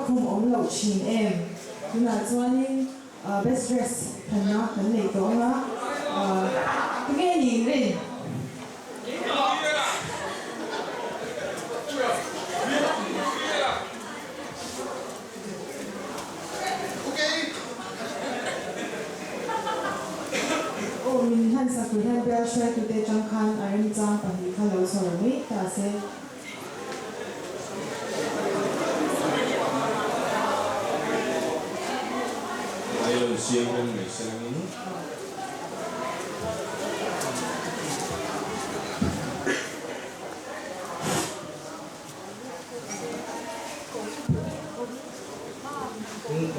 khum awm loh thin em? Tunah chuanin best dress thanna kan nei tawh ang a, tunge ni in rin? Aw min hlan sak tur hian bial hruaitute atang khan a remchang pahnih kha lo chho mai ta se. Ai lo siam reng mai se langin.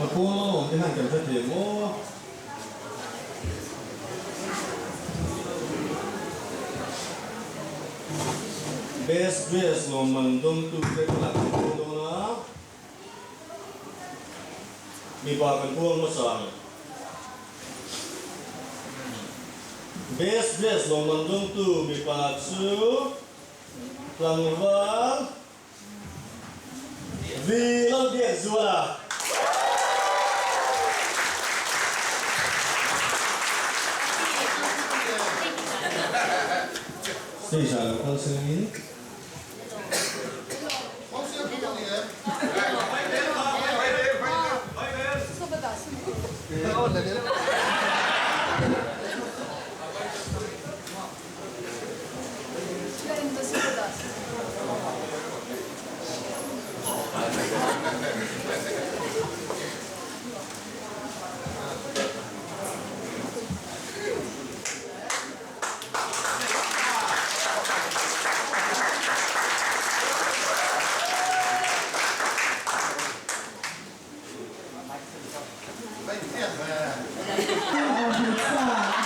A pawn lama awm te hian kan hre thei maw? Best dress lawmman dawngtu te tunah kan puang dawn a, mipa kan puang hmasa ang. Best dress lawmman dawngtu mipa chu Tlangval Vi Lalbiakzuala. Stage ah lo kal sengin. Hmeichhia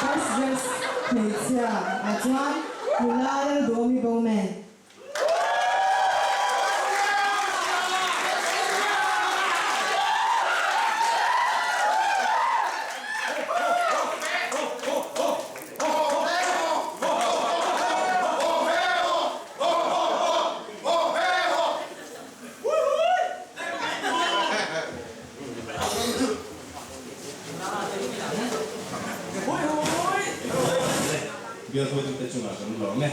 best dress hmeichhia ah chuan nula Lalduhawmi Bowman. Bial hruaitute chungah kan lawm e.